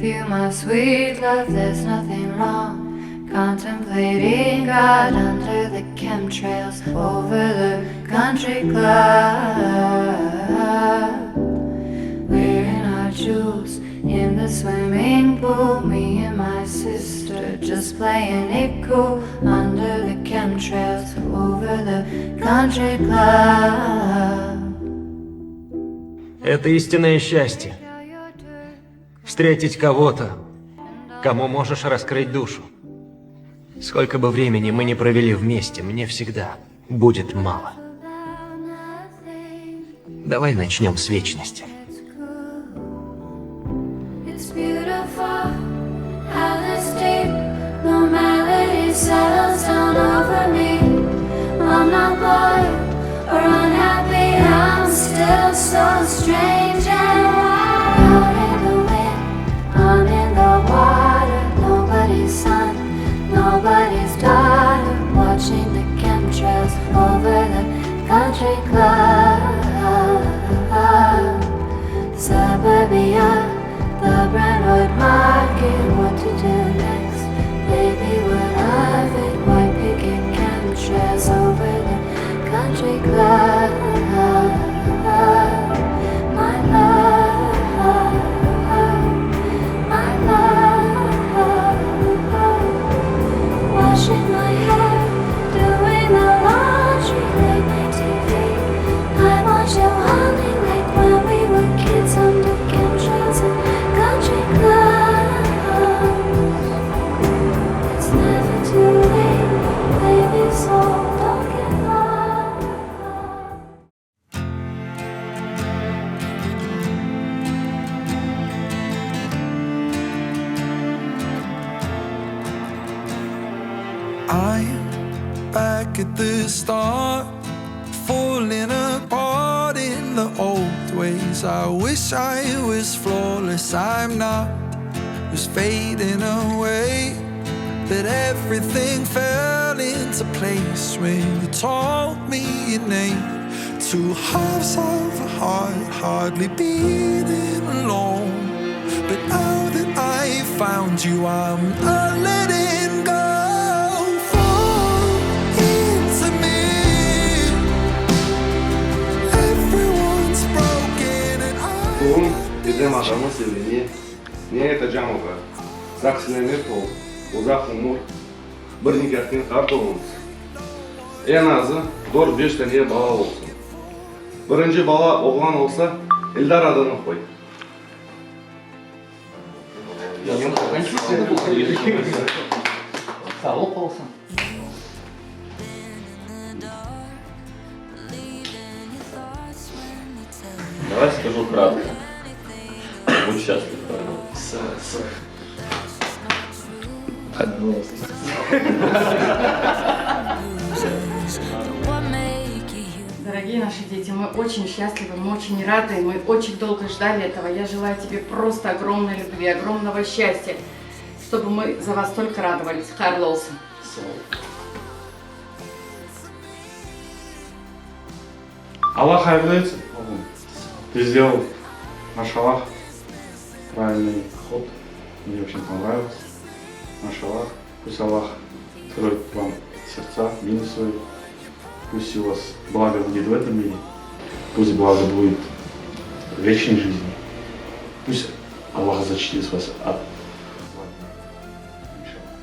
you, my sweet love, there's nothing wrong. Contemplating God under the chemtrails over the country club. We're in our jewels in the swimming pool. Me and my sister just playing it cool under the chemtrails over the country club. Это истинное счастье. Встретить кого-то, кому можешь раскрыть душу. Сколько бы времени мы ни провели вместе, мне всегда будет мало. Давай начнем с вечности. It's beautiful how this deep normality settles down over me. I'm not bored or unhappy, I'm still so strange and wild. Out in the wind, I'm in the water. Nobody's son, nobody's daughter. Watching the chemtrails over the country club. Suburbia, the Brentwood Market. What to do next? Baby, would love it. White picket chemtrails over the country club. My love, my love. Washing my hair, doing the laundry, late night TV. I want you honey like when we were kids under chemtrails and country clubs. It's never too late, baby, so don't give up. I'm back at the start, falling apart in the old ways. I wish I was flawless, I'm not. Was fading away, but everything fell into place when you told me your name. Two halves of a heart hardly beating alone. But now that I found you, I'm not letting go. Fall into me. Everyone's broken and I. Bugün Edem ağamız evine ne aytacam oğa? Sağ-selâmet ol, uzaq ömür, bir nikâhnen qart oluñız. Eñ azı dört-beş tane bala olsun. Birinci bala oğlan olsa, Eldar adını qoy. Sağlıq olsun. Давай скажу кратко. Будь счастлив. С, с. Дорогие наши дети, мы очень счастливы, мы очень рады, мы очень долго ждали этого. Я желаю тебе просто огромной любви, огромного счастья, чтобы мы за вас только радовались. Hayırlı olsun. Sağ ol. Allah hayırlı etsin, oğlum. Ты сделал, maşallah, правильный ход. Мне очень понравился. Maşallah. Пусть Аллах откроет вам сердца, милость свою. Пусть у вас благо будет в этом мире. Пусть благо будет в вечной жизни. Пусть Аллах защитит вас от зла. Иншаллах.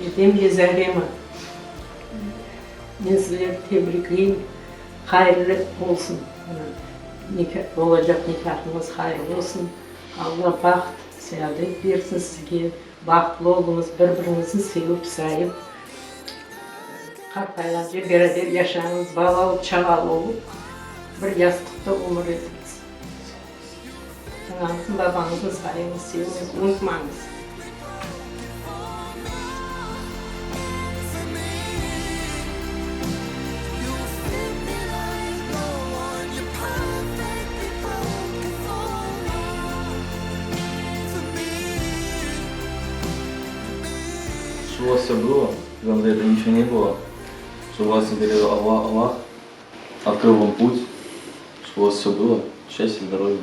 Edemle Zarema, men sizlerni tebrikleyim, hayırlı olsun. Mına, olacaq nikâhıñız hayırlı olsun. Alla baht, seadet bersin sizge, bahtlı oluñız, bir-biriñizni sevip, sayıp, qartayğance beraber yaşañız, balalı-çağalı olıp, bir yastıqta ömür etiñiz. Anañıznı, babañıznı sayıñız, seviñiz, unutmañız. You fit me like no one. You're perfectly broken for for me. Чтобы у вас все было, вам за это ничего не было, чтобы вас не довел Аллах, Аллах, открыл вам путь, чтобы у вас все было, счастья, здоровья.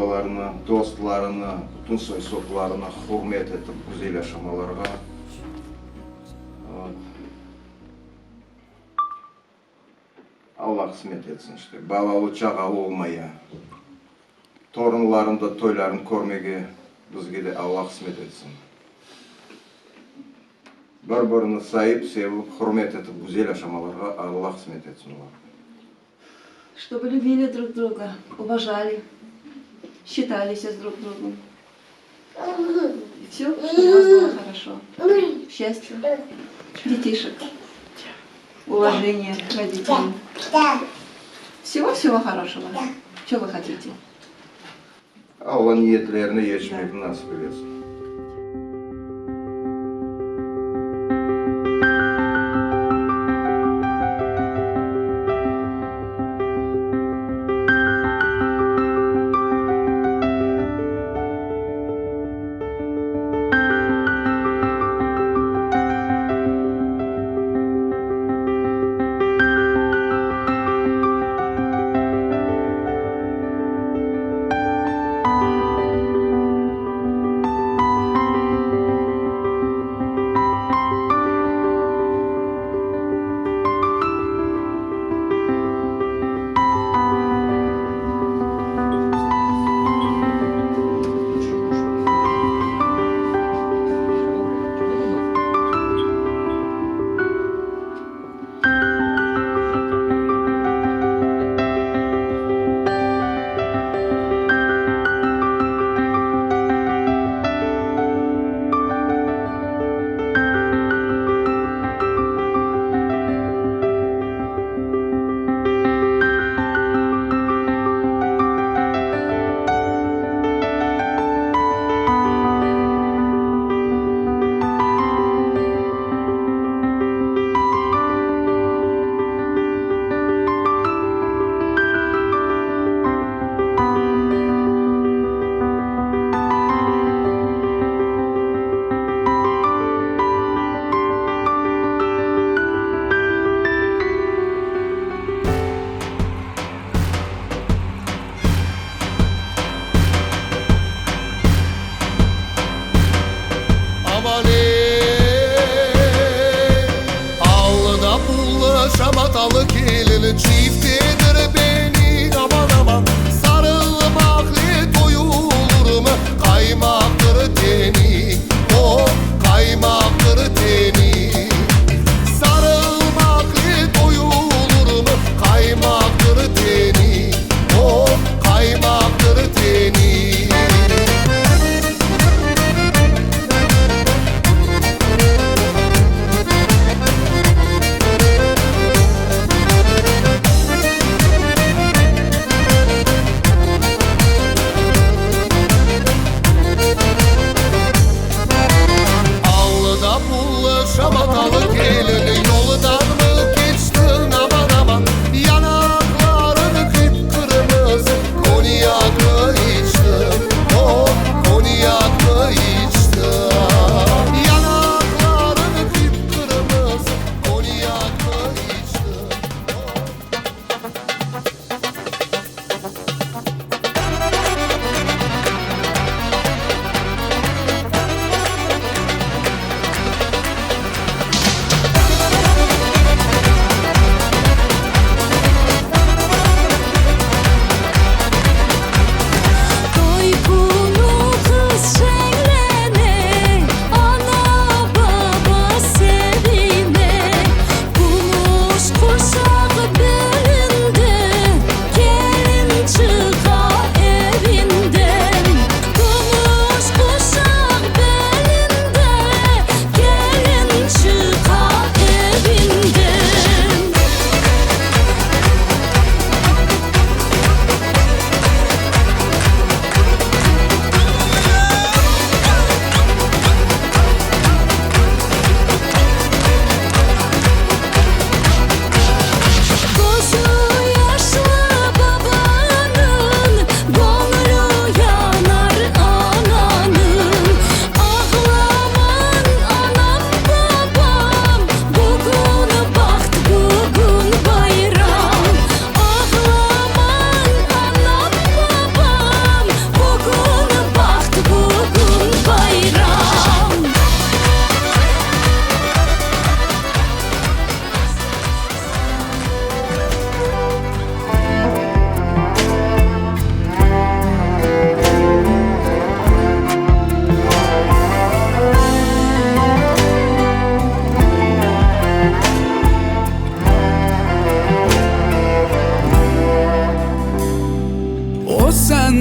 ana-babalarını, dostlarını, bütün soy-soplarını hürmet etip güzel yaşamalarğa. Vot. Alla qısmet etsin işte, balalı-çağalı olmaya, torunların da toyların körmege bizge de Alla qısmet etsin. Bir-birini sayıp, sevip, hürmet etip güzel yaşamalarğa Alla qısmet etsin olarğa. Чтобы любили друг друга, уважали, считались с друг другом. И все, чтобы у вас было хорошо. Счастья, детишек, уважения к родителям. Всего-всего хорошего. Что вы хотите? Alla niyetlerine yetişmekni nasip eylesin.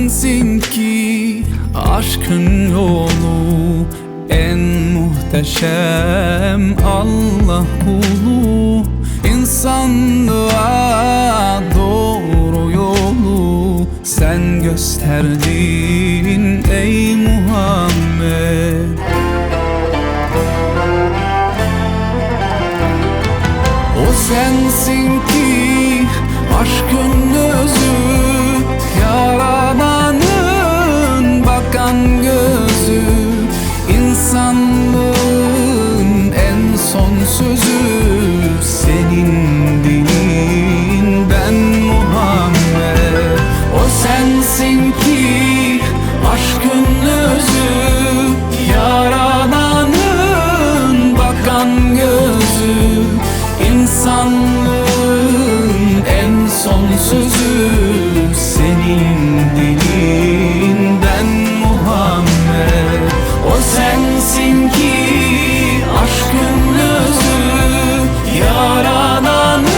sensin ki aşkın yolu en muhteşem Allah kulu İnsanlığa doğru yolu sen gösterdin ey Muhammed. O sensin ki aşkın özü Yaradanın bakan gözü İnsanlığın en son sözü Senin dilinden Muhammed O sensin ki aşkın özü Yaradanın bakan gözü İnsanlığın en son sözü Senin dilinden Muhammed O sensin ki aşkın özü Yaradanın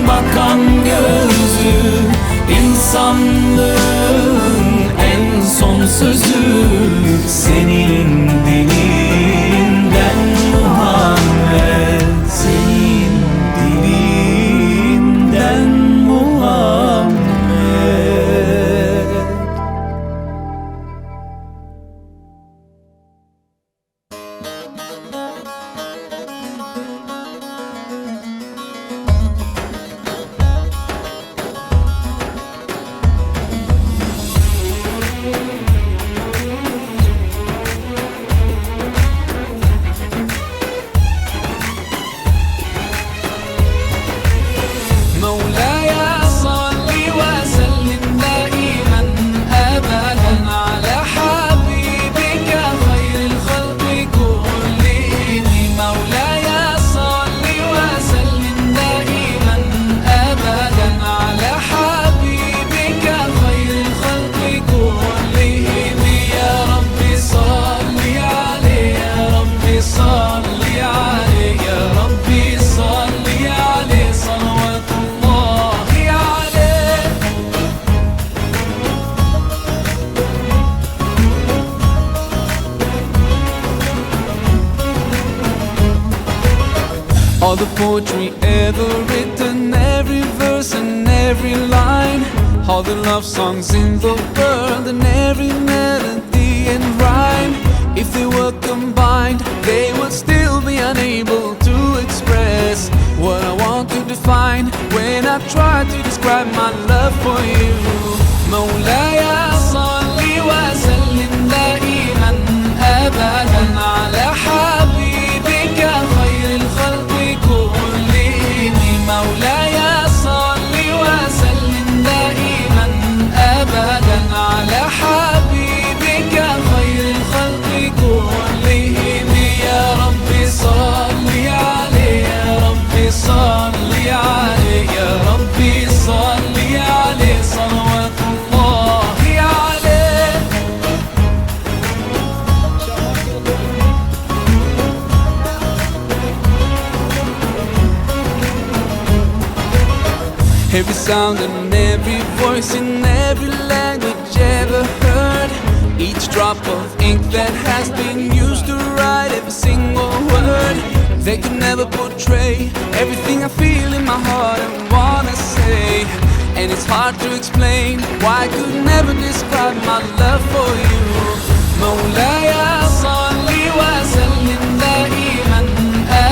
bakan gözü İnsanlığın en son sözü Senin dilinden Muhammed Senin dilinden Muhammed. مولاي صل وسلم دائما ابدا على حبيبك خير الخلق كلهم مولاي صل وسلم دائما ابدا على حبيبك خير الخلق كلهم يا ربي صل عليه يا ربي صل عليه يا ربي صل عليه صلوات الله عليه. All the poetry ever written, every verse and every line, all the love songs in the world, and every melody and rhyme, if they were combined, they would still be unable to express what I want to define when I try to describe my love for you. مولاي صل وسلم دائما أبدا على حبيبك خير الخلق كلهم مولاي صل وسلم دائما أبدا على حبيبك خير الخلق كلهم يا ربي صل عليه يا ربي صل عليه يا ربي صل عليه صلوات الله عليه. Every sound and every voice in every language ever heard, each drop of ink that has been used to write every single word, they could never portray everything I feel in my heart and wanna say. And it's hard to explain why I could never describe my love for you. مولاي صل وسلم دائما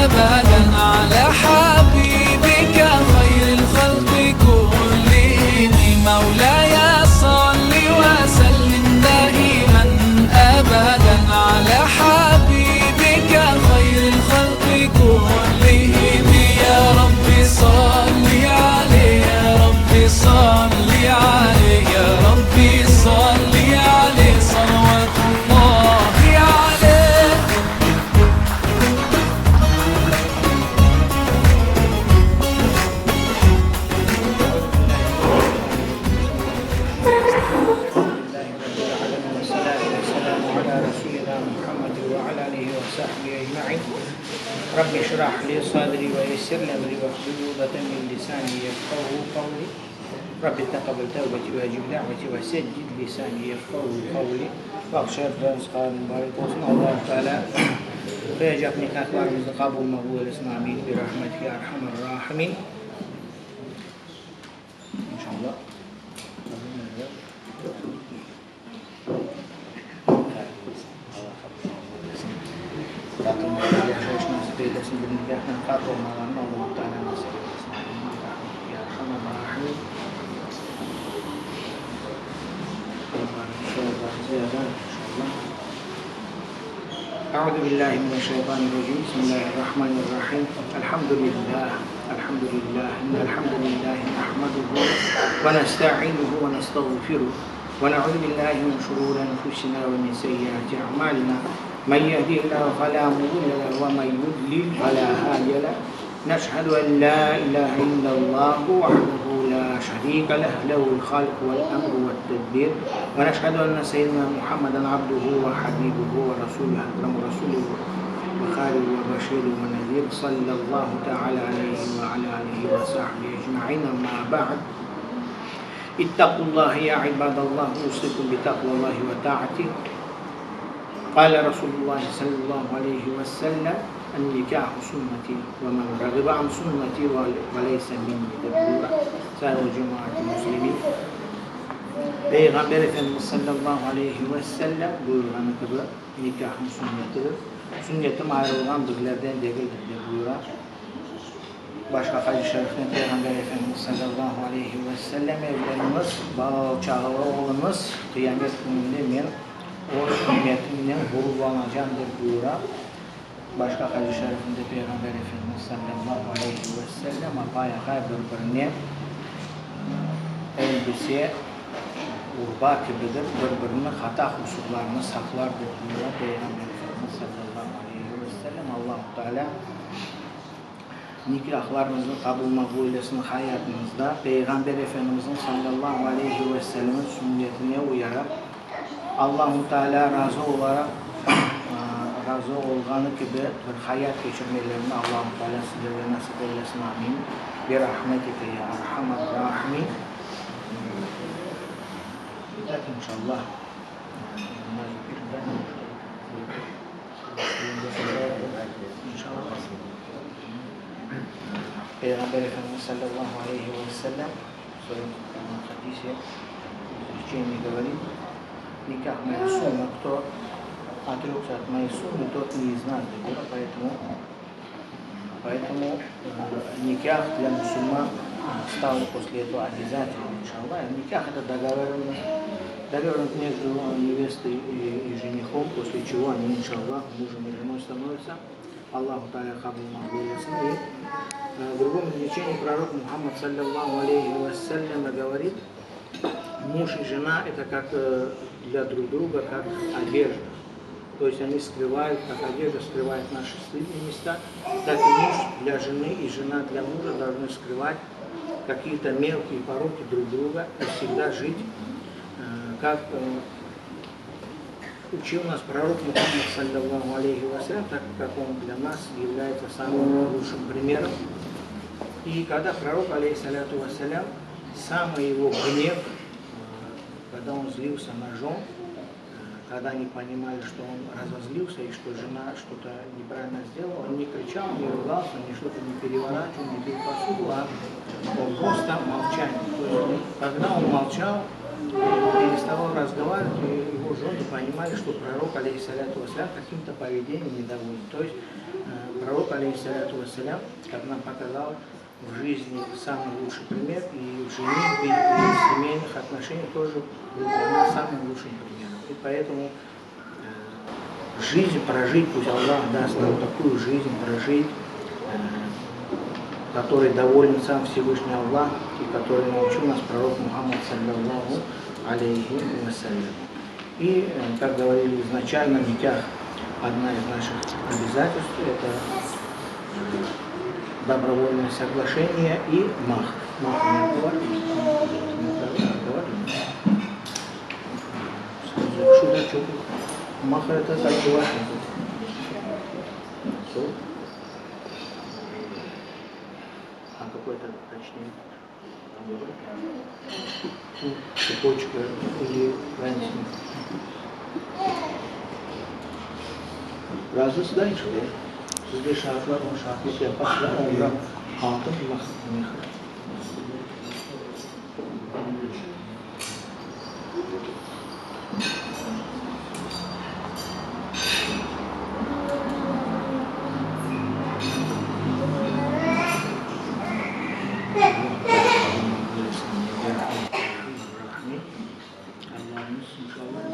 أبدا على حبيبك خير الخلق كلهم مولاي صل وسلم دائما أبدا على حبيبك خير الخلق كلهم يا ربي صل عليه يا ربي صل عليه يا ربي صل عليه صلوات الله عليه. والصلاة والسلام على رسولنا محمد وعلى آله وصحبه أجمعين رب اشرح لي صدري ويسر لي أمري واحلل عقدة من لساني يفقهوا قولي. Rabbi taqabbal tevbeti ve ecib da'veti ve seddid lisani yefkahu kavli. Vaqıt şeriflerimiz mübarek olsun. Allahu Teala qıyacaq nikahlarımıznı qabul maqbul eylesin. Amin. Bi rahmetike ya erhamer rahimin. İnşallah. Yaşayış nasip eylesin, bir nikâhnen qart olmalarını Allahu Teala nasip eylesin. Ya Erhamer Rahimin. Euzu billahi mineşşeytanirracim. Bismillahirrahmanirrahim. Elhamdülillah. Elhamdülillah. İnnel hamdelellahi nahmeduhu ve nestainuhu ve nestağfiruh. Ve neuzu billahi min şururi enfusina ve min seyyiati a'malina. Men yehdihillahu felâ mudille leh ve men yudlil felâ hâdiye leh. Neşhedü en lâ ilâhe illallahu vahdehu lâ şerîke leh, lehul halku vel emru ve't tedbir. Ve neşhedü enne seyyidina Muhammeden abduhu ve habibuhu ve rasuluhu ekremu rasuluhu ve hâlihi ve beşiruhu ve nezir. Sallallahu teâlâ aleyhi ve alâ âlihi ve sahbihi ecmaîn. Emmâ ba'd. İttaqullâhe yâ ibâdallâh, ûsîkum bi takvallâhi ve ta'atih. Qâle Rasulullâhi sallallahu aleyhi ve sellem, En-nikâhu sünnetî ve men ragibe an sünnetî ve leyse minnî dep buyura. Sayğılı cemaat-i müslimin, Peyğamber Efendimiz sallallahu aleyhi ve sellem buyurğanı kibi, nikâhım sünnetidir. Sünnetim ayrılğan bizlerden degildir dep buyura. Başqa hadis-i şeriften Peyğamber Efendimiz sallallahu aleyhi ve sellem, Evleniñiz, balalı-çağalı oluñız, qıyamet kününde men öz ümmetimnen ğururlanacam dep buyura. Başqa hadis-i şerifinde Peyğamber Efendimiz sallallahu aleyhi ve sellem, Apay-aqay bir-birine elbise, urba kibidir, bir-biriniñ hata-husurlarını saqlar dep buyura Peyğamber Efendimiz sallallahu aleyhi ve sellem. Allahu Teala Nikâhlarımıznı qabul maqbul eylesin, hayatımızda Peyğamber Efendimizniñ sallallahu aleyhi ve sellemin sünnetine uyaraq, Allahu Teala razı olaraq, razı olğanı kibi bir hayat keçirmelerini Allahu Teala sizlerge nasip eylesin. Amin. Bi rahmetike ya erhamer rahimin. İtak, inşallah. Peyğamber Efendimiz sallallahu aleyhi ve sellem в своем хадисе изречении говорит, никах моя сунна, кто отрекся от моей сунны, тот не из нас, поэтому, поэтому никях для мусульман стал после этого обязательным, иншаллах. Никях это договоренность, договоренность между невестой и, и женихом, после чего они, иншаллах, мужем и женой становятся. Аллаху Та'аля кабул И в другом изречении пророк Мухаммад, саллаллаху алейхи вассалям, говорит, муж и жена это как для друг друга, как одежда. То есть они скрывают, как одежда скрывает наши стыдные места, так и муж для жены и жена для мужа должны скрывать какие-то мелкие пороки друг друга и всегда жить, как учил нас пророк Мухаммад, саллаллаху алейхи вассалям, так как он для нас является самым лучшим примером. И когда пророк, алейхиссаляту вассалям, самый его гнев, когда он злился на жен, когда они понимали, что он разозлился и что жена что-то неправильно сделала, он не кричал, не ругался, ни что-то не переворачивал, не бил посуду, а он просто молчал. То есть, когда он молчал, переставал разговаривать, и его жены понимали, что пророк, алейхиссаляту вассалям, каким-то поведением недоволен. То есть пророк, алейхиссаляту вассалям, как нам показал в жизни самый лучший пример, и в женитьбе, и в семейных отношениях тоже был для нас самым лучшим примером. И поэтому жизнь прожить, пусть Аллах даст нам такую жизнь прожить, которой доволен сам Всевышний Аллах и который научил нас пророк Мухаммад, саллаллаху алейхи вассалям. И, как говорили изначально, никях одна из наших обязательств – это добровольное соглашение и мах. Мах мы говорили. Мах это соглашение. А какой-то точнее? Цепочка или разница? Razısız da inşallah. Sizde şaatlar, o şaatlıq yapasız, 10 gram altın mehr. Allahımız inşallah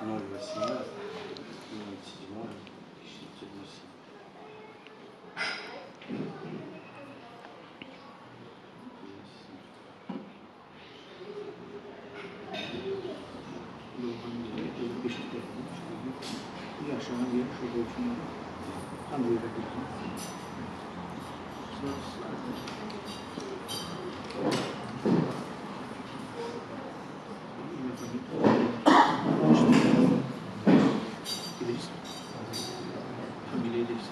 Ноль восемнадцать, ноль седьмое, 1908.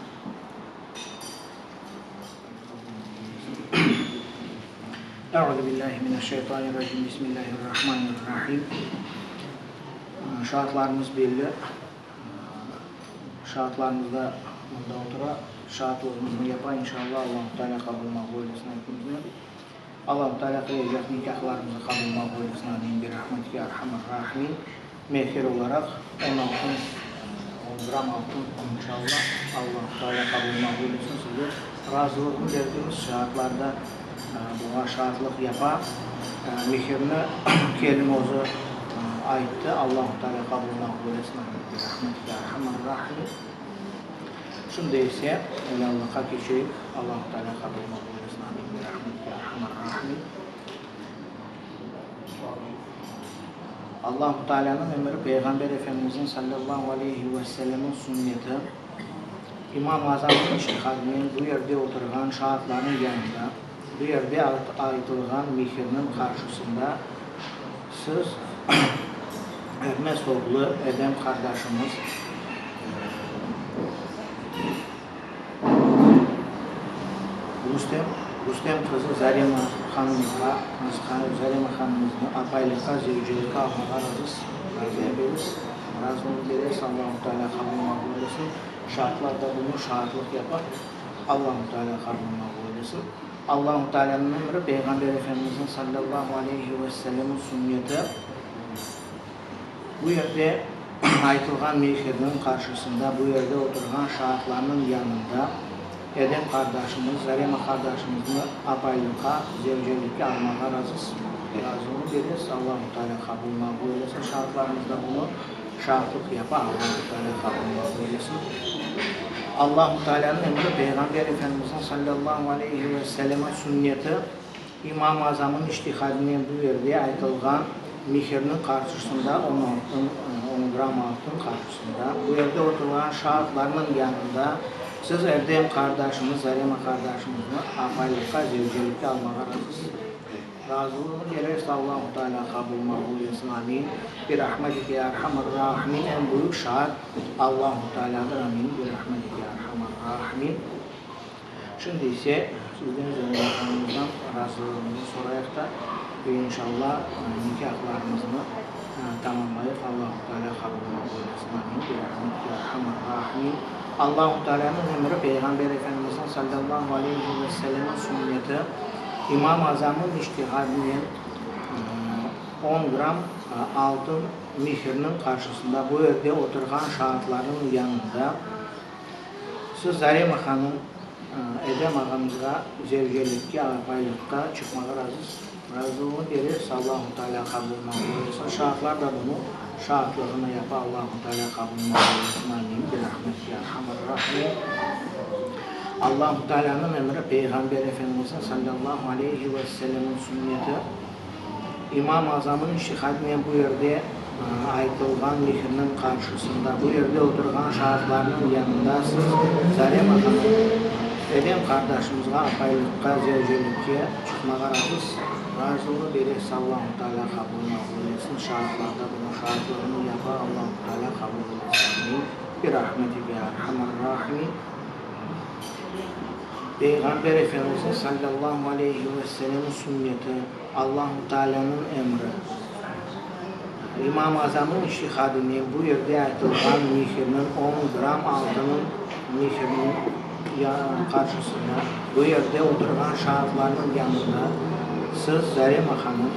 Euzu billahi mineşşeytanirracim. Bismillahirrahmanirrahim. Şaatlarımız belli. Şaatlarımız da mında otura. Şaatlığımıznı yapa inşallah Allahu Teala qabul maqbul eylesin epimizni. Allahu Teala qıyacaq nikâhlarımıznı qabul maqbul eylesin. Amin. Bi rahmetike ya erhamer rahimin. Mehir olaraq on altın, on gram altın inşallah Allahu Teala qabul maqbul eylesin. Sizler razılığını berdiñiz, şaatlar da buña şaatlıq yapa. Mehirni kelin özü ayttı. Allahu Teala qabul maqbul eylesin. Amin. Bi rahmetike ya erhamer rahimin. Şimdi ise helâllıqqa keçeyik. Allahu Teala qabul maqbul eylesin. Amin. Bi rahmetike ya erhamer rahimin. Allahu Tealânıñ emiri Peyğamber Efendimizniñ salâllahu aleyhi ve sellemniñ sünneti, İmam Azamnıñ içtihadınen bu yerde oturğan şaatlarnıñ yanında, bu yerde aytılğan mihirniñ qarşısında siz, Ermez oğlu Edem qardaşımız, Rustem, Rustem qızı Zarema hanımğa, Zarema hanımıznı apaylıqqa, zevcelikke almağa razısız, razıya beresiz, razılığını beresiz, Allahu Teala qabul maqbul eylesin, şaatlar da bunı şaatlıq yapa, Allahu Teala qabul maqbul eylesin. Allahu Tealanıñ emri, Peyğamber Efendimizniñ sallallahu aleyhi ve sellemniñ sünneti, Bu yerde aytılğan mehirniñ qarşısında, bu yerde oturğan şaatlarnıñ yanında Edem qardaşımız, Zarema qardaşımıznı apaylıqqa, zevcelikke almağa razısızmı? Razılığını beresiz, Allahu Teala qabul maqbul eylesin. Şaatlarımız da bunı şaatlıq yapa, Allahu Teala qabul maqbul eylesin. Allahu Tealanıñ emri, Peyğamber Efendimizniñ sallallahu aleyhi ve sellem sünneti, İmam Azamnıñ içtihadınen bu yerde aytılğan mihirniñ qarşısında, on altın, on gramm altın qarşısında, bu yerde oturğan şaatlarnıñ yanında siz Erdem qardaşımız, Zarema qardaşımıznı apaylıqqa, zevcelikke almağa razısızmı? Razılığını bererse Allahu Teala qabul maqbul etsin. Amin. Bi rahmetike ya erhamer rahimin. Eñ büyük şaat Allahu Tealadır. Amin. Bi rahmetike ya erhamer rahimin. Şimdi ise sizden Zöre hanımdan razılığıñıznı sorayıq da ve inşallah nikâhlarımıznı tamamlayıq. Allahu Teala qabul maqbul eylesin. Amin. Bi rahmetike ya erhamer rahimin. Allahu Tealânıñ emri, Peyğamber Efendimizniñ sallallahu aleyhi ve sellemniñ sünneti, İmam Azamnıñ içtihadınen on gramm altın mihirniñ qarşısında bu yerde oturğan şaatlarnıñ yanında, Siz Zarema hanım, Edem ağamızğa zevcelikke, apaylıqqa çıqmağa razısız? Razılığını berersiz, Allahu Teala qabul maqbul eylesin. Şaatlar da bunı şaatlığını yapa, Allahu Teala qabul maqbul eylesin. Amin. Bi rahmetike ya erhamer rahimin. Allahu Tealanıñ emri, Peyğamber Efendimizniñ sallallahu aleyhi ve sellemniñ sünneti. İmam Azamnıñ içtihadınen bu yerde aytılğan mihirniñ qarşısında, bu yerde oturğan şaatlarnıñ yanında siz, Zarema hanım, Edem qardaşımızğa apaylıqqa, zevcelikke çıqmağa razısız? Razılığı beresiz, Allahu Teala qabul maqbul etsin, şaatlar da bunıñ şaatlığını yapa, Allahu Teala qabul eylesin, amin, bi rahmetike ya erhamer rahimin. Peyğamber Efendimizniñ sallallahu aleyhi ve sellem sünneti, Allahu Tealânıñ emri, İmam Azamnıñ içtihadınen bu yerde aytılğan mihirniñ on gramm altınıñ mihiriniñ qarşısında, bu yerde oturğan şaatlarnıñ yanında siz, Zarema hanım,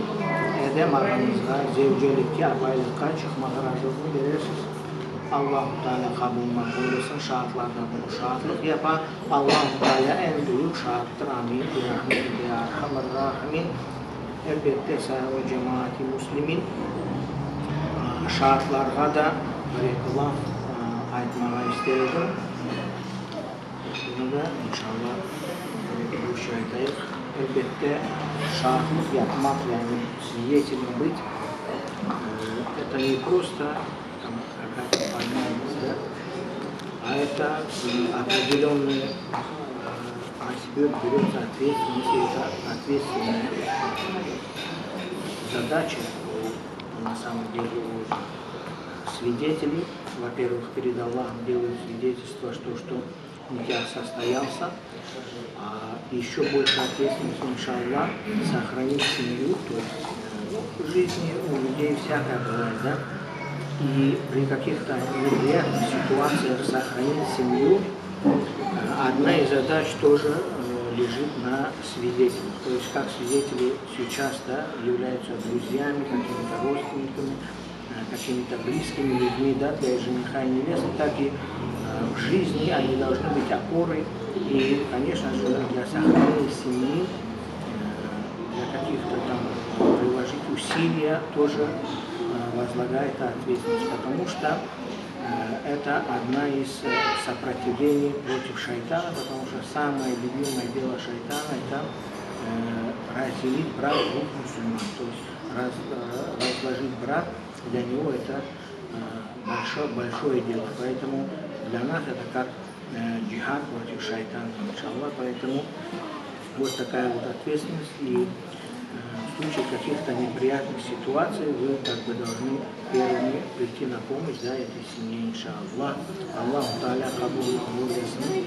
Edem ağañızğa zevcelikke, apaylıqqa çıqmağa razılığını beresiz. Allahu Teala qabul maqbul etsin, şaatlar da bunı şaatlıq yapa. Allahu Teala eñ büyük şaattır. Amin. Bi rahmetike ya erhamer rahimin. Elbette, sair cemaati müslimin şaatlarğa da bir-eki laf aytmağa ister edim. Bunı da, inşallah, bir-eki rusça aytayıq. Elbette, şaatlıq yapmaq, yani svidetelem bıt, eto ne prosto, tam kakaya-to formalnost, da, a eto opredelönnıy na sebe berется otvetственность, и это ответственная задача на самом деле у свидетелей. Во-первых, перед Аллахом делают свидетельство, что, что никях состоялся. А еще больше ответственность, иншаллах, сохранить семью, то есть ну, в жизни у людей всякое бывает, да? И при каких-то неприятных ситуациях сохранить семью, одна из задач тоже лежит на свидетелях. То есть как свидетели сейчас да, являются друзьями, какими-то родственниками, какими-то близкими людьми да, для жениха и невесты, так и в жизни они должны быть опорой. И, конечно же, для сохранения семьи, для каких-то там приложить усилия тоже возлагает ответственность, потому что это одна из сопротивлений против шайтана, потому что самое любимое дело шайтана – это разделить брак двух мусульман, то есть раз, разложить брак, для него это большое, большое дело. Поэтому для нас это как джихад против шайтана, иншаллах. Поэтому вот такая вот ответственность. И в случае каких-то неприятных ситуаций вы как бы должны первыми прийти на помощь да, этой семье, иншаллах. Allahu Teala qabul maqbul etsin.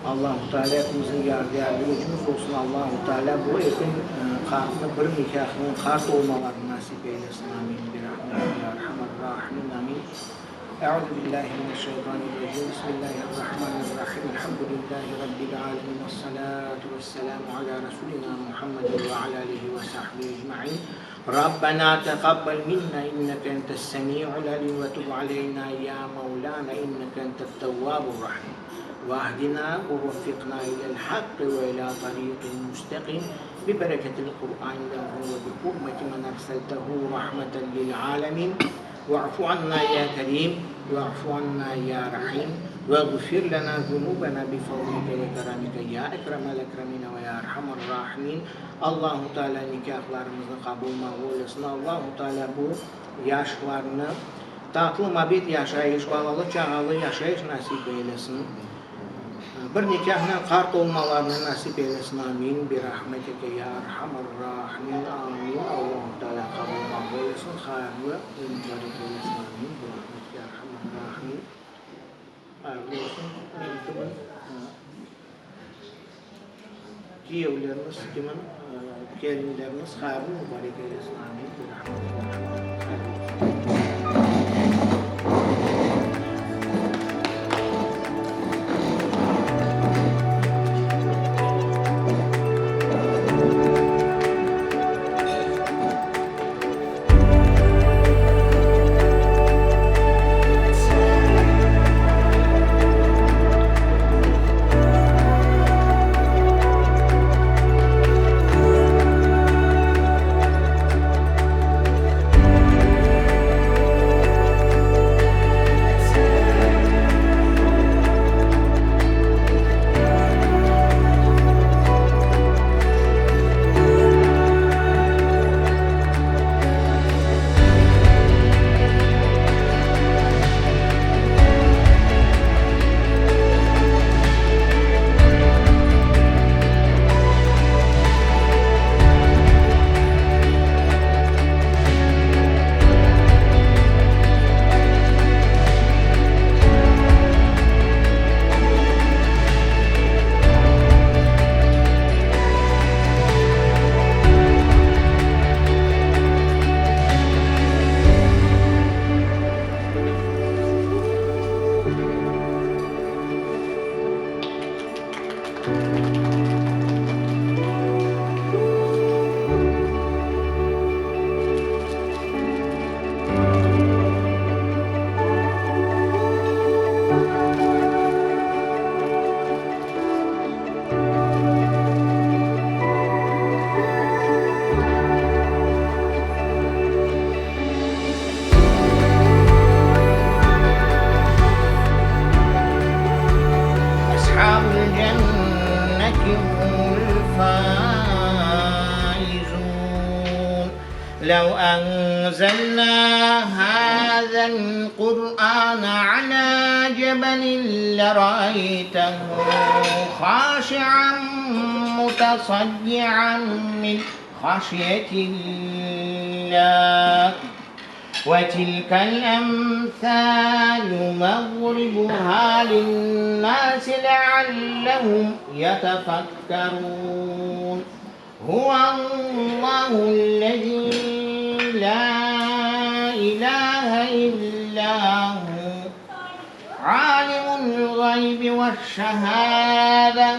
Allahu Teala epimizniñ yardımcımız olsun. Allahu Teala bu eki qartnı bir nikâhnen qart olmalarını nasip eylesin. Amin. Bi rahmetike ya erhamer rahimin. Amin. Euzu billahi mineşşeytanirracim. Bismillahirrahmanirrahim. Elhamdülillahi rabbil alemin. Vessalatu vesselamu ala rasulina Muhammedin ve ala alihi ve sahbihi ecmain. Rabbena teqabbel minna inneke entes semiul alim ve tub aleyna ya mevlana inneke entet tevvabur rahim. Vahdina ve veffikna ilel hakkı ve ila tariqin müstekim bi bereketil Kur'anil azim ve bi hurmeti men erseltehu rahmeten lil alemin. Ve'fu anna ya Kerim, ve'fu anna ya Rahim, veğfir lena zunubena bi fadlike ve keramike ya ekremel ekremine ve ya erhamer rahimin. Allahu Teala nikâhlarımıznı qabul maqbul etsin. Allahu Teala bu yaşlarnı tatlı mabet yaşayış, balalı-çağalı yaşayış nasip eylesin. Bir nikâhnen qart olmalarını nasip eylesin. Amin. Bi rahmetike ya erhamer rahimin. Amin. Allahu Teala qabul maqbul etsin. Hayırlı ve mübarek eylesin. Amin. Bi rahmetike ya erhamer rahimin. Hayırlı olsun. Kimin kiyevleriniz, kimin kelinleriniz hayırlı mübarek eylesin. Amin. Bi rahmetike ya erhamer rahimin. Hayırlı olsun. لو أنزلنا هذا القرآن على جبل لرأيته خاشعا متصدعا من خشية الله وتلك الأمثال نضربها للناس لعلهم يتفكرون هو الله الذي لا إله إلا هو عالم الغيب والشهادة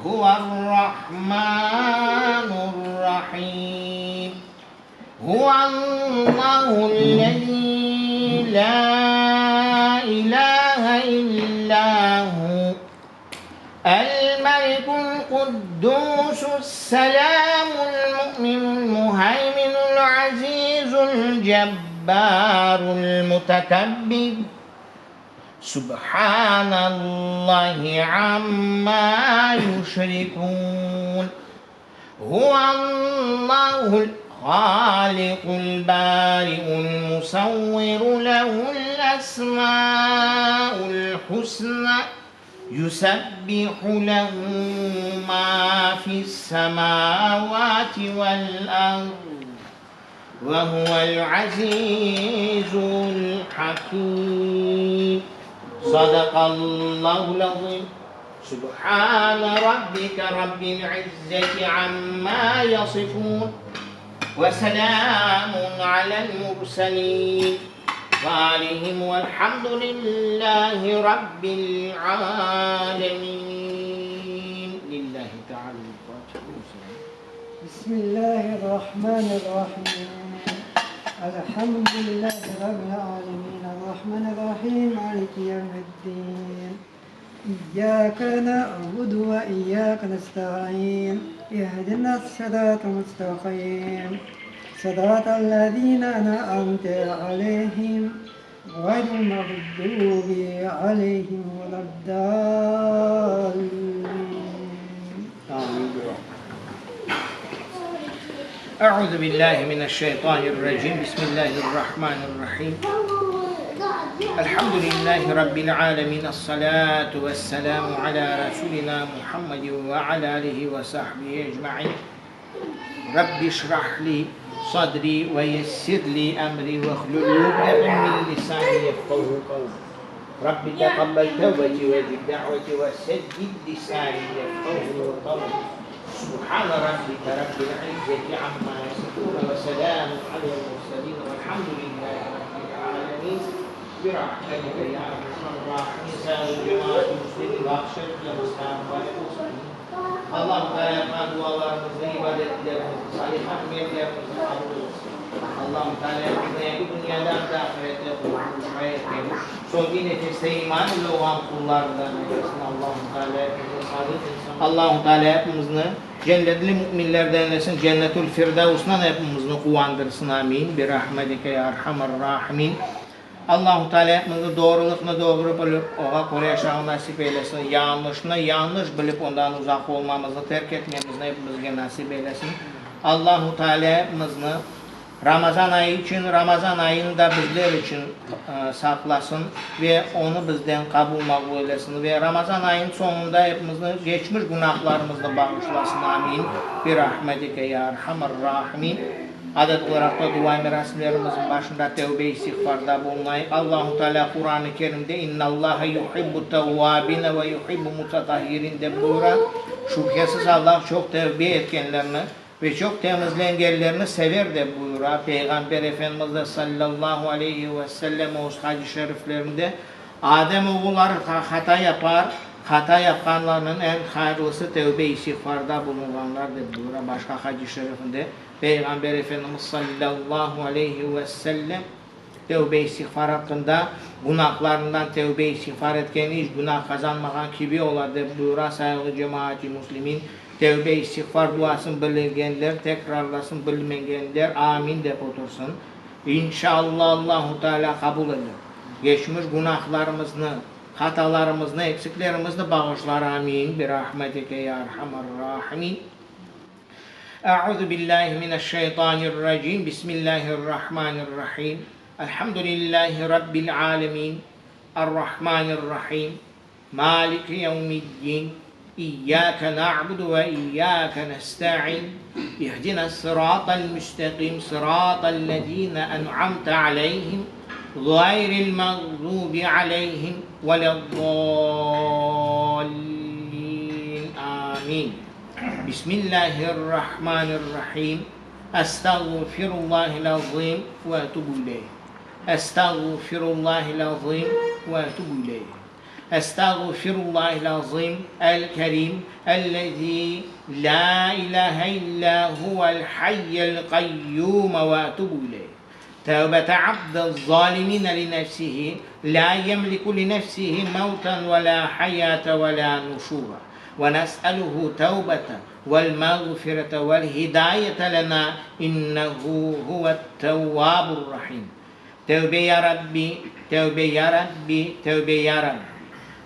هو الرحمن الرحيم هو الله الذي لا إله إلا هو الملك القدوس السلام المؤمن المهيمن العزيز الجبار المتكبر سبحان الله عما يشركون هو الله الخالق البارئ المصور له الأسماء الحسنى يسبح له ما في السماوات والأرض وهو العزيز الحكيم صدق الله العظيم سبحان ربك رب العزة عما يصفون وسلام على المرسلين وآلهم والحمد لله رب العالمين لله تعالى الفاتحة بسم الله الرحمن الرحيم الحمد لله رب العالمين الرحمن الرحيم مالك يوم الدين إياك نعبد وإياك نستعين اهدنا الصراط المستقيم صراط الذين أنعمت عليهم غير المغضوب عليهم ولا الضالين آمين أعوذ بالله من الشيطان الرجيم بسم الله الرحمن الرحيم الحمد لله رب العالمين الصلاة والسلام على رسولنا محمد وعلى آله وصحبه أجمعين رب اشرح لي صدري ويسر لي أمري واحلل عقدة من لساني يفقهوا قولي رب تقبل توبتي واجب دعوتي وسدد لساني يفقهوا قولي سبحان ربك رب العزة عما يصفون وسلام على المرسلين والحمد لله رب العالمين برحمتك يا أرحم الراحمين Sayın cemaat muslimin şerifle mübarek olsun. Allah Teala yapılan dualarımızı, ibadetlerimizi, salih amellerimizi kabul etsin. Allah-u Teala bizi bu dünyadan da ahirette kurtuluş hayır Son bir nefeste iman ile olan kullarından eylesin. Allah-u Teala hepimizi sadık insan. Allah-u Teala hepimizni cennetli müminlerden eylesin. Cennetül Firdevs'dan hepimizni quvandırsın. Amin. Bir rahmetike ya erhamer rahimin. Allahu Teala hepimizni doğruluqnı doğru bilip, oğa köre yaşamağa nasip eylesin. Yanlışnı yanlış bilip, ondan uzaq olmamıznı, terk etmemizni hepimizge nasip eylesin. Allahu Teala hepimizni Ramazan ayı içün, Ramazan ayını da bizler içün saqlasın ve onı bizden qabul maqbul eylesin ve Ramazan ayınıñ soñunda hepimizni geçmiş günahlarımıznı bağışlasın. Amin. Bi rahmetike ya erhamer rahimin. Adet olaraq da dua merasimlerimizniñ başında tevbe-istiğfarda bulunayıq. Allahu Teala Quran-ı Kerimde İnnallaha yuhibbu tevvabine ve yuhibbu mutatahhirin dep buyura. Şübhesiz Allah çoq tevbe etkenlerni ve çoq temizlengenlerni sever dep buyura. Peyğamber Efendimiz de sallallahu aleyhi ve sellem öz hadis-i şeriflerinde, Adem oğulları hata yapar, hata yapqanlarnıñ eñ hayırlısı tevbe-istiğfarda bulunğanlar dep buyura. Başqa hadis-i şerifinde Peyğamber Efendimiz sallallahu aleyhi ve sellem tevbe-istiğfar aqqında, Günahlarından tevbe-istiğfar etken iç günah qazanmağan kibi ola, dep buyura. Sayğılı cemaat-i muslimin, tevbe-istiğfar duasın bilgenler tekrarlasın, bilmegenler amin dep otursın. İnşallah Allahu Teala qabul eder. Geçmiş günahlarımıznı, hatalarımıznı, eksiklerimizni bağışlar. Amin. Birahmetike ya erhamer rahimin. Euzu billahi mineşşeytanirracim. Bismillahirrahmanirrahim. Elhamdülillahi rabbil alemin. Errahmanirrahim. Maliki yevmiddin. İyyâke na'budu ve iyyâke nesta'in. İhdinas sıratal müstakim. Sıratal lezîne en'amte aleyhim. Gayril mağzubi aleyhim veleddâllin. Amin. Bismillahirrahmanirrahim. Estağfirullahil azim ve etubu ileyh. Estağfirullahil azim ve etubu ileyh. Estağfirullahil azim el kerim ellezî lâ ilâhe illâ huvel hayyel kayyûm ve etubu ileyh. Tevbete abdil zalimine li nefsihi la yemliku li nefsihi mevten ve la hayate ve la nuşura. Ve nes'eluhu tevbete vel mağfirete vel hidayete lena innehu huvet tevvabur rahim. Tevbe ya Rabbi, tevbe ya Rabbi, tevbe ya Rabbi.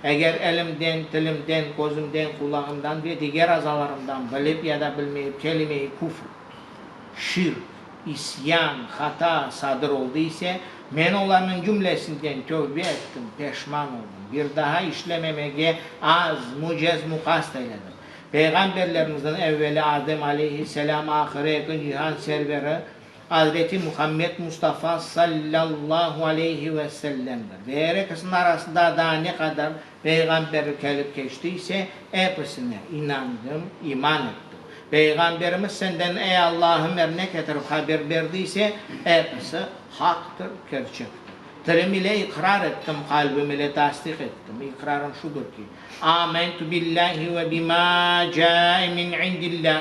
Eger elimden, tilimden, közümden, qulağımdan ve diger azalarımdan bilip ya da bilmeyip kelime-i küfr, şirk, isyan, hata sadır oldı ise, men olarnıñ cümlesinden tövbe ettim, peşman oldım, bir daha işlememege azm-u cezm-u qast eyledim. Peyğamberlerimizden evveli Adem aleyhisselâm, ahırı eki cihan serveri Azreti Muhammed Mustafa sallallahu aleyhi ve sellemdir. Ve er ekisiniñ arasında daa ne qadar peyğamber kelip keçti ise, episine inandım, iman ettim. Peyğamberimiz senden, ey Allahım, er ne ketirip haber berdi ise, episi haqtır, kerçektir. Tilim ile iqrar ettim, qalbim ile tasdiq ettim. İqrarım şudur ki, Amentu billahi ve bima ca'e min indillah.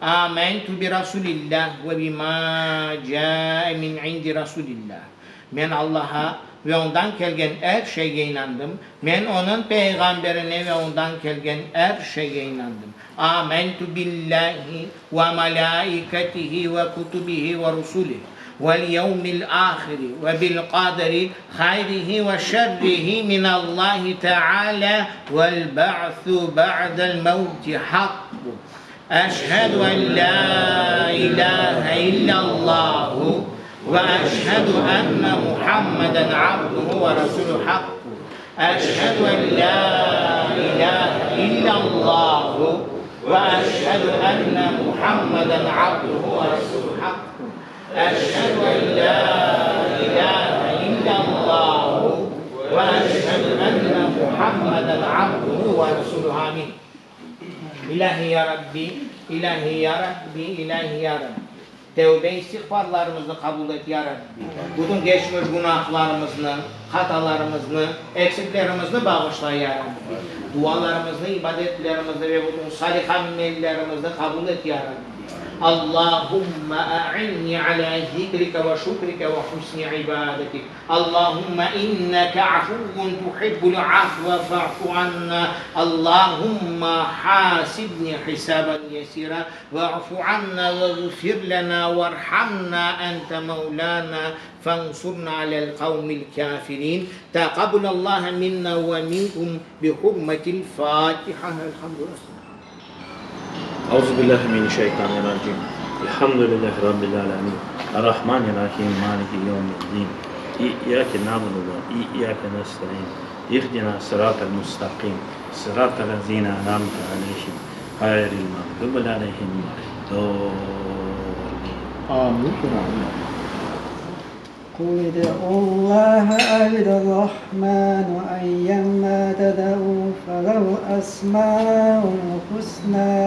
Amentu bi Rasulillah ve bima ca'e min indi Rasulillah. Men Allaha ve Ondan kelgen er şeyge inandım. Men Onıñ peyğamberine ve Ondan kelgen er şeyge inandım. Amentu billahi ve malaiketihi ve kutubihi ve rusulihi vel yevmil ahiri ve bil qaderi hayrihi ve şerrihi minallahi teala vel ba'su ba'del mevti haqqu. Eşhedü en lâ ilâhe illallâhu ve eşhedü enne Muhammeden abduhu ve resuluhu hakkı. Eşhedü en lâ ilâhe illallâhu ve eşhedü enne Muhammeden abduhu ve resuluhu hakkı. Eşhedü en lâ ilâhe illallâhu ve eşhedü enne Muhammeden abduhu ve resuluhu. Amin. İlahi ya Rabbi, İlahi ya Rabbi, İlahi ya Rabbi. Tevbe istiğfarlarımıznı qabul et ya Rabbi. Bütün geçmiş günahlarımıznı, hatalarımıznı, eksiklerimizni bağışla ya Rabbi. Dualarımıznı, ibadetlerimizni ve bütün salih amellerimizni qabul et ya Rabbi. Allahümme a'inni ala zikrike ve şükrike ve husni ibadetik. Allahümme inneke afuvvun tuhibbul afve fa'fu anna. Allahümme hasibni hisaben yesira ve'fu anna veğfir lena verhamna ente mevlana fensurna alel kavmil kafirin. Taqabulallaha minna ve minkum bi hurmetil Fatiha. Elhamdülillah. Euzu billahi mineşşeytanirracim. Elhamdülillahi rabbil alamin. Errahmanirrahim. Maliki yevmiddin. İyyake na'budu ve iyyake nestaîn. İhdina sıratal mustakim. Sıratal lezîne en'amte aleyhim. Gayril mağdubi aleyhim veleddâllin. Amin. قل ادعوا الله أو الرحمن أيما تدعوا فله أسماء الحسنى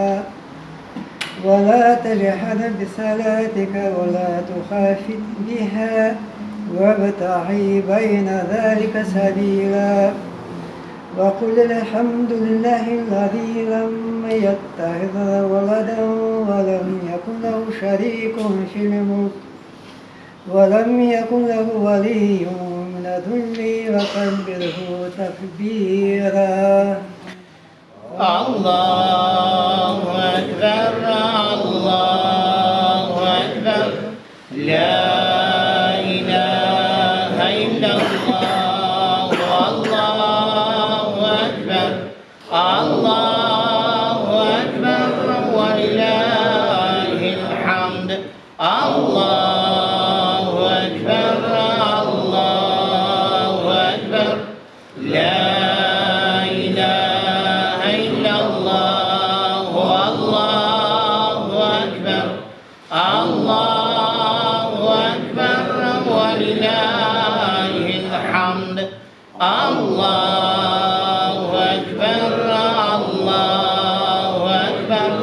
ولا تجهر بصلاتك ولا تخافت بها وابتغي بين ذلك سبيلا وقل الحمد لله الذي لم يتخذ ولدا ولم يكن له شريك في الملك ولم يكن له ولي من الذل وكبره تكبيرا الله أكبر الله أكبر لا إله إلا الله الله أكبر الله أكبر ولله الحمد. Allahu Ekber, Allahu Ekber,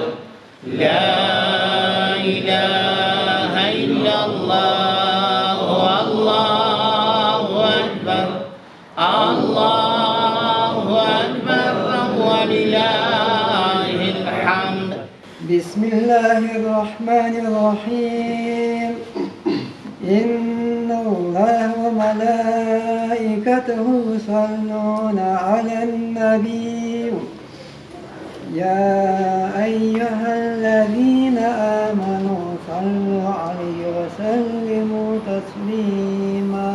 Lâ ilâhe illallah, Allahu Ekber, Allahu Ekber, ve lillâhil hamd. Bismillahirrahmanirrahim. İnnallâhe ve melâiketehu yusallûne alen-nebiy. Ya eyyühellezîne âmenû sallû aleyhi ve sellimû teslîmâ.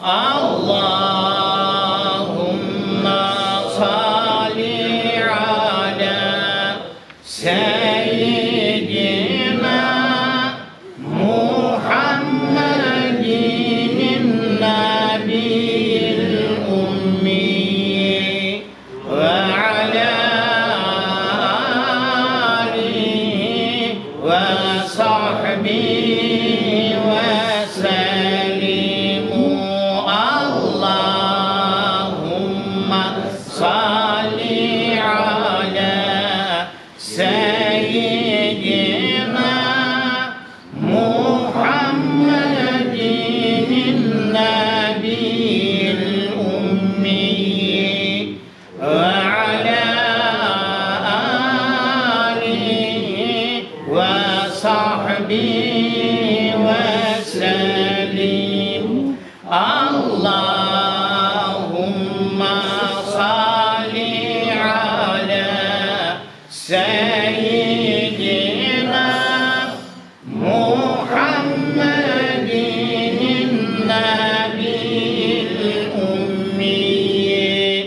Allahumma salli ala seyyidina Muhammedin nabiyil ummiy ve ala alihi ve sahbihi ve sellimu. Allahumma salli ala seyyidina Muhammedin nabiyil ummiy ve alâ âlihi ve sahbihi ve sellim. Allahumma salli alâ seyyidina Muhammedin nabiyil ummiy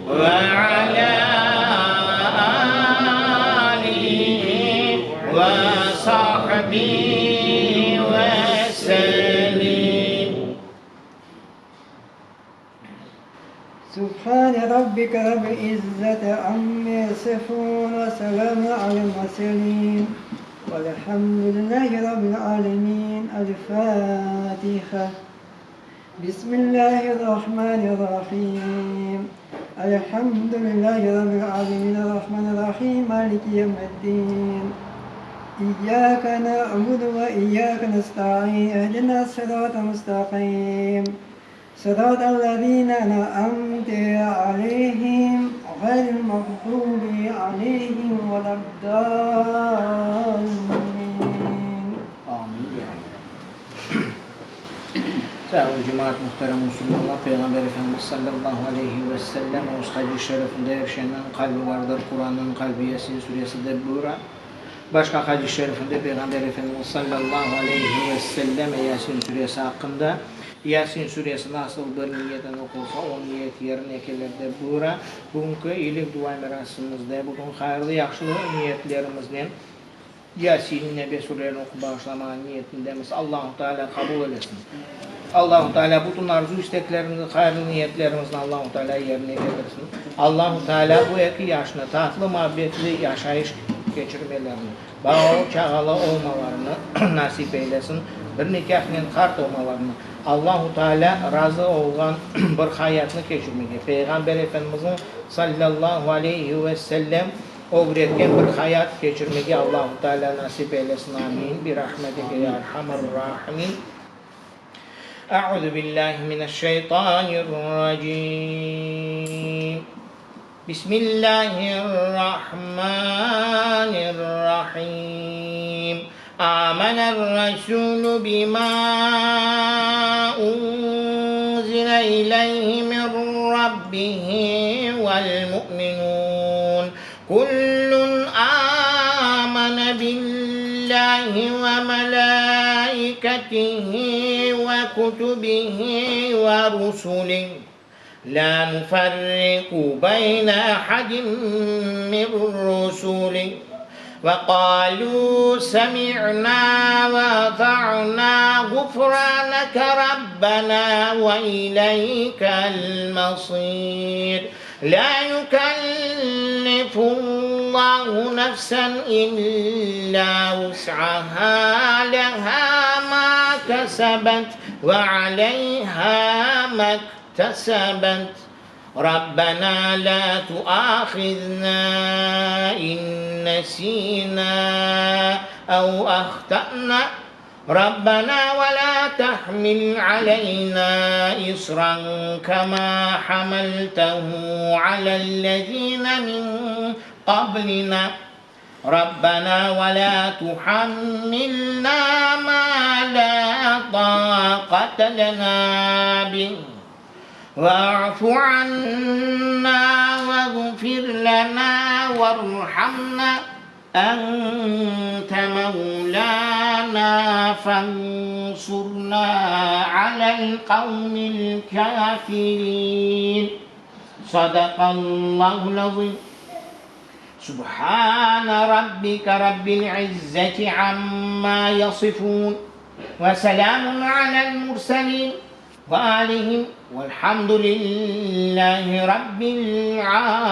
ve alâ âlihi ve sahbihi ve sellim. Subhane rabbike rabbil izzeti amme yasifun ve selamun alel murselin velhamdülillahi rabbil alemin. El-Fatiha. Bismillahirrahmanirrahim. Elhamdülillahi rabbil alemin. Errahmanirrahim. Maliki yevmiddin. İyyâke na'budu ve iyyâke nesta'in. İhdina sıratal mustaqim. Sıratal-lezîne en'amte aleyhim, gayril mağdûbi aleyhim veled-dâllîn. Amin ya Rabbi. Sağ cemaat, muhterem musulmanlar, Peyğamber Efendimiz sallallahu aleyhi ve sellem öz hadis-i şerifinde Er şeyniñ qalbi vardır, Qurannıñ qalbi Yasin suresi dep buyura. Başqa hadis-i şerifinde Peyğamber Efendimiz sallallahu aleyhi ve sellem Yasin suresi aqqında, Yasin suresi nasıl bir niyetnen oqulsa, o niyet yerine kelir dep buyura. Bugünki iyilik dua merasimimizde bütün hayırlı, yahşı niyetlerimiznen Yasin Nebe surelerini oqup bağışlamağa niyetindemiz. Allahu Teala qabul eylesin. Allahu Teala bütün arzu-isteklerimizni, hayırlı niyetlerimizni Allahu Teala yerine ketirsin. Allahu Teala bu eki yaşnı tatlı, muabbetli yaşayış keçirmelerini, balalı-çağalı olmalarını nasip eylesin, bir nikâhnen qart olmalarını, Allahu Teala razı olğan bir hayatnı keçirmege, Peyğamber Efendimizniñ, sallallahu aleyhi ve sellem, ögretken bir hayat keçirmege Allahu Teala nasip eylesin. Amin. Bi rahmetike ya erhamer rahimin. Euzu billahi mineşşeytanirracim. Bismillahirrahmanirrahim. Amener-Rasulu bima unzile ileyhi min Rabbihi vel-mu'minun. Kullun amene billahi ve melaiketihi ve kutubihi ve rusulihi. La nufarriku beyne ahadin min rusulihi. Ve qalû semi'nâ ve ata'nâ gufrâneke Rabbenâ ve ileykel mesîr. Lâ yükellifullahu nefsen illâ vus'ahâ lehâ mâ kesebet ve aleyhâ mektesebt. اكتسبت ربنا لا تؤاخذنا إن نسينا أو أخطأنا ربنا ولا تحمل علينا إصرا كما حملته على الذين من قبلنا ربنا ولا تحملنا ما لا طاقة لنا به واعف عنا واغفر لنا وارحمنا أنت مولانا فانصرنا على القوم الكافرين صدق الله العظيم سبحان ربك رب العزة عما يصفون وسلام على المرسلين وآلهم والحمد لله رب العالمين.